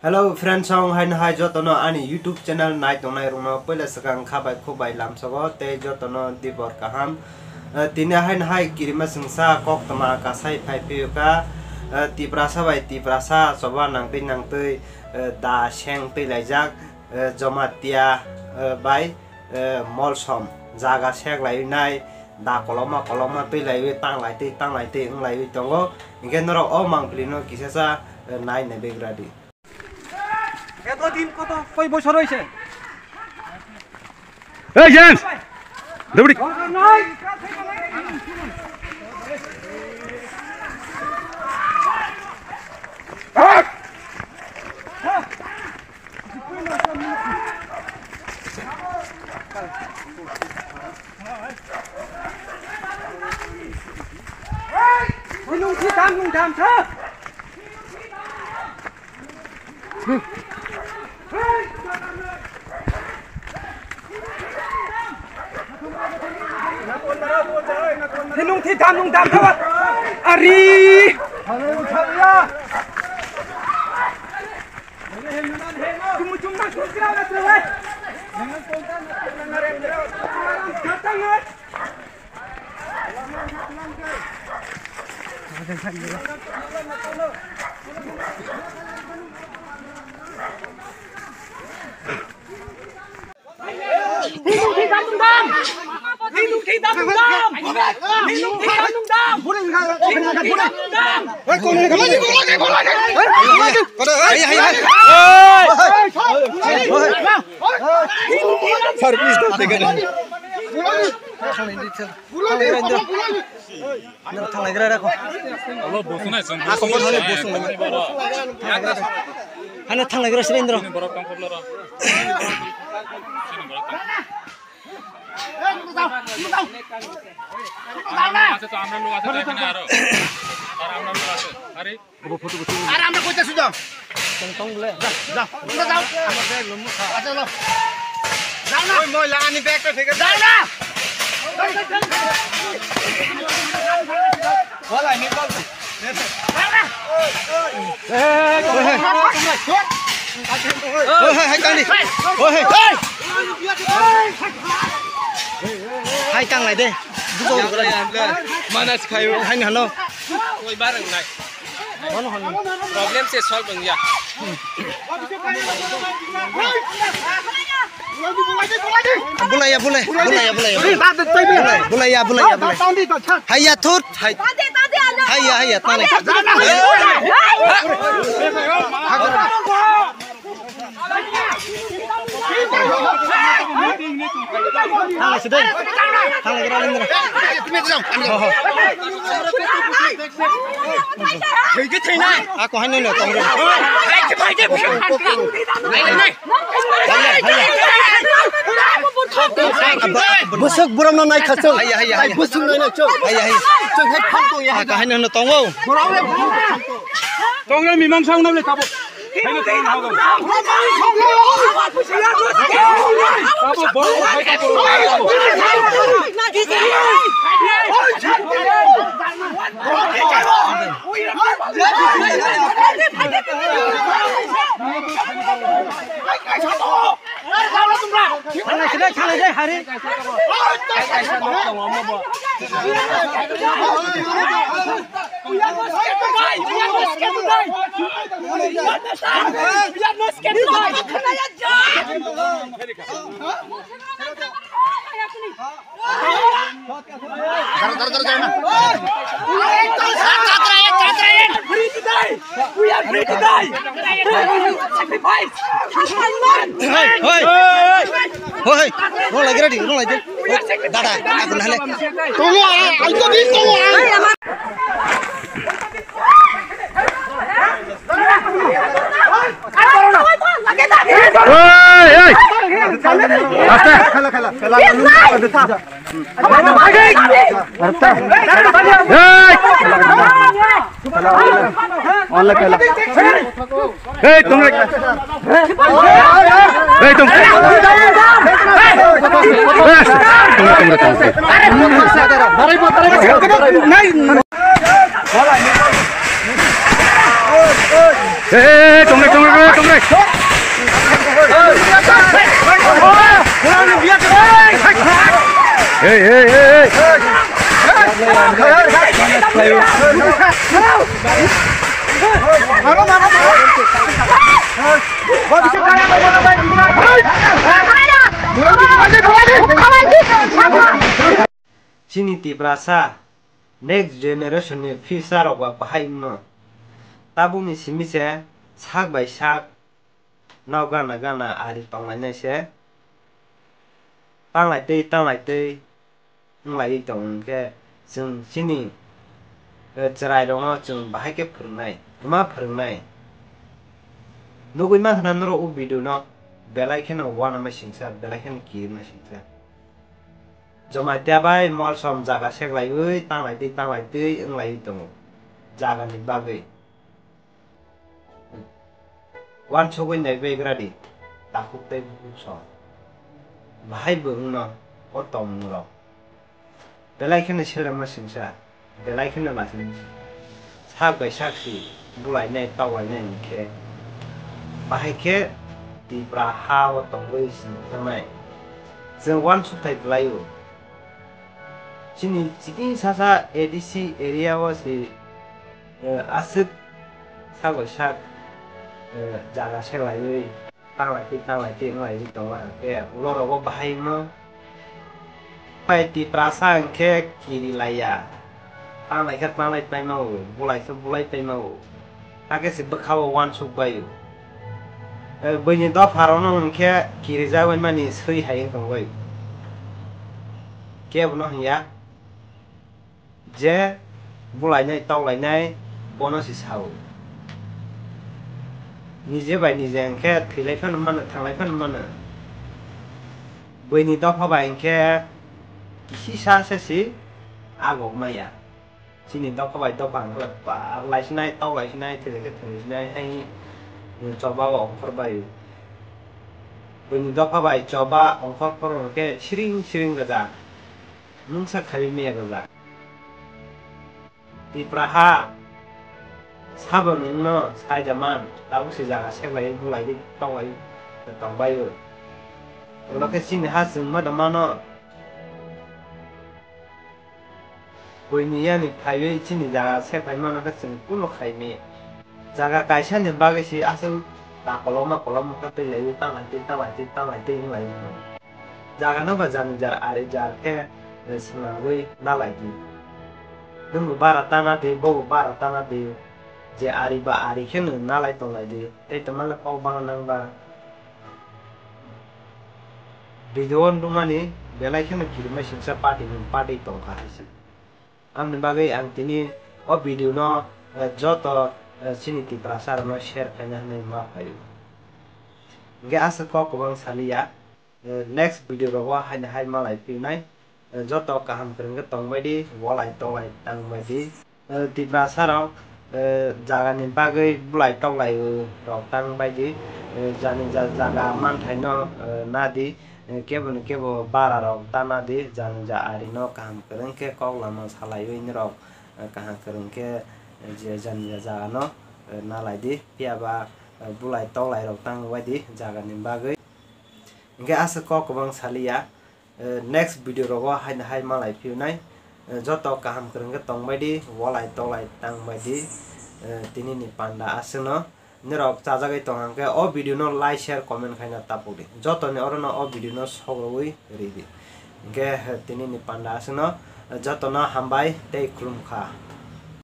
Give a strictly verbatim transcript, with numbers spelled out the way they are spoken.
Hello friends, song hai hai jotono ani YouTube channel nai tongnai rokno puila swkang kha bai khuk bai lamsogo tei jotono dibor kaham. Eh, tini hai hai kirima singsa koktwma kasai phai phiyokha. Eh, Tiprasa bai Tiprasa choba nangtwi nangtwi, eh, da seng twi laijak, eh, Jomatia, eh, bai, eh, Molsom jaga sek lai nai da koloma koloma twi lai tanglai twi tanglai twi wng lai tongo. Hinkhe norok o mangpili no kisa sa, eh, nai nai begra di. এতদিন কত, কয় বছর হইছে? এই জেমস, দৌড়ি। Nung si tam, nung tam, tam. Nung thi dam, nung dam thawa. Ari. Chum, chum, nang chum kira na tu, eh. Datang, eh. Service da. Nang thanglaigra rako. Alo, bosunai chwng. Ako mo thani bosung. Hano thanglaigra Surendra. Borok tong khoblo ro. Sini borok tong. Acha to amra lo acha to ekhane aro. Ar amra lo acha. Are. Obo photo bo tulo. Are amra koita sudo. Tong tong bole. Ja, ja. Amra jao. Amra bag lo mukha. Acha lo. Jao na. Oi, moi la ani bag to thik ase. Jao na. Wala ni bag. Jao na. Hey, hey, hey, hey. Oi, hai, hai, tang di. Oi, hai. Hai, tang lai de. Bujo. Mana sikhayo. Hai, hano. Koi barang nai. Mano hano. Problem se solve wngya. Bulaiya, bulai, bulaiya, bulaiya. Bulaiya, bulaiya, bulaiya. Haiya, thut, hai. Haiya, haiya, tang lai. Thanglai se dei. Thanglai gra lindra. Ho, ho. Ako hai nai no tong re. Bwswk borom no nai kha chwng. Haiya, haiya, haiya. Bwswk nai no chwng. Haiya, haiya. Chwng hai phang tong ya. Ako hai nai no tongo. Tong re mimang sang no le tabo. Thanglai se dei, thanglai dei, hari. Dara, dara, dara, dara. Free to die! We are free to die! Sacrifice! Hoi, hoi, hoi, hoi, rong lai gra di, rong lai di. Dada, aku nahale. Tongo, ah, aito di, tongo, ah. Hoi, hoi. Aste. Khela, khela, khela. Hey! Hey, tong re. Hey, tong. Hey, tong re, tong re, tong re. Hey, hey, hey, hey! Chini Tiprasa next generation ni future rok ba bahai wngno. Tabukni simi se sak bai sak no gana gana ari tonglainai se. Tanglai twi, tanglai twi. Wng lai tong hwnkhe chwng chini, eh, chwrairokno chwng bahai khe phwrwngnai, kwma phwrwngnai. Nugwi mankha na norok o video no, belai kheno uanama singsa, belai kheno kirima singsa. Jamatia bai molsom jaga seklaiwi tanglai twi, tanglai twi wng lai tongo jagani bagwi. Uansugwi naibegradi takhuk tei bukhuk song. Bahai bo wngno o tongmungrok. Belai kheno selengma singsa, belai kheno lasing sak bai sak si bulainai toklainai hwnkhe, bahai khe Tipra ha o tongwi sing thangnai. Chwng uansukthai bwlaio. Chini chini sasa A D C area o si, eh, aswk sak bai sak, eh, jaga seklaiwi tanglai twi, tanglai twi wng lai tongo, hwnkhe ulo rogo bahai wngno. Pai Tiprasa hwnkhe kiri laiya, tanglai khe tanglai paima o, bulai khe bulai paima o. Hakhe se bwkha o uansuk bai o. Eh, buini dopha rokno hwnkhe kirijagwi mani swi hai wng tongwi. Kebono hwnya je bulainai toklainai bono se sao. Nije bai nije hwnkhe thwilai phano mano, thanglai phano mano. Buini dopha bai hwnkhe kisisa se si agok maya. Chini dopha bai dopha hwnkhe parlaisinai, toklaisinai, thwilai khe thwilaisinai, hai choba o ongkhor bai. Buini dopha bai choba ongkhor phoro hwnkhe siring siring rwjak. Mungsa khaiwi miya rwjak. Tipra ha sabo nwngno sai da man, tabuk se jaga seklai, bulai, toklai, tongbai o. Ulo khe chini ha chwng ma da mano. Buini yani phaiwi chini jaga se phai mano khe chwng kunu khai mi. Jaga kaisa ni bagwi se aswk ta koloma koloma khe twi lai tanglai twi tanglai twi tanglai twi wng lai. Jaga no ba jani jar ari jar khe, eh, swnamwi na lai di. Nwng bo bara tana di, bo bo bara tana di. Je ari ba ari khe nwng na lai tong lai di. Tei tongma le kok bana nang ba. Video o nukmani belai kheno kirimai singsa party ni party tongkha hai se. Amoni bagwi ang tini o video no, eh, joto, eh, chini Tiprasa rokno share khaina hinwi ma phaio. Hwnkhe aswk kok kwbang saliya, eh, next video rogo haino hai malai philnai. Eh, joto kaham kwrwng khe tongbai di, walai tolai tangbai di. Eh, Tiprasa rok, eh, jaga ni bagwi bulai toklai rok tang bai di. Eh, jani ja jaga manthai no, eh, na di. Eh, kebo ni kebo bara rok ta na di. Jani ja ari no kaham kwrwng khe kok lama salaiwi norok, eh, kaham kwrwng khe, eh, je jani ja jaga no, eh, na lai di. Phiya ba, eh, bulai toklai rok tang bai di jaga ni bagwi. Hwnkhe aswk kok kwbang saliya. Eh, next video rogo haino hai malai phiyunai. Eh, joto kaham kwrwng khe tongbai di, walai tolai tangbai di. Eh, tini ni panda aswkno norok chajagwi tong hwnkhe o video no like, share, comment khaina tapuk di. Joto ni oro no o video no sogwi ri di. Hwnkhe, eh, tini ni panda aswkno, eh, joto no hambai tei khulumkha.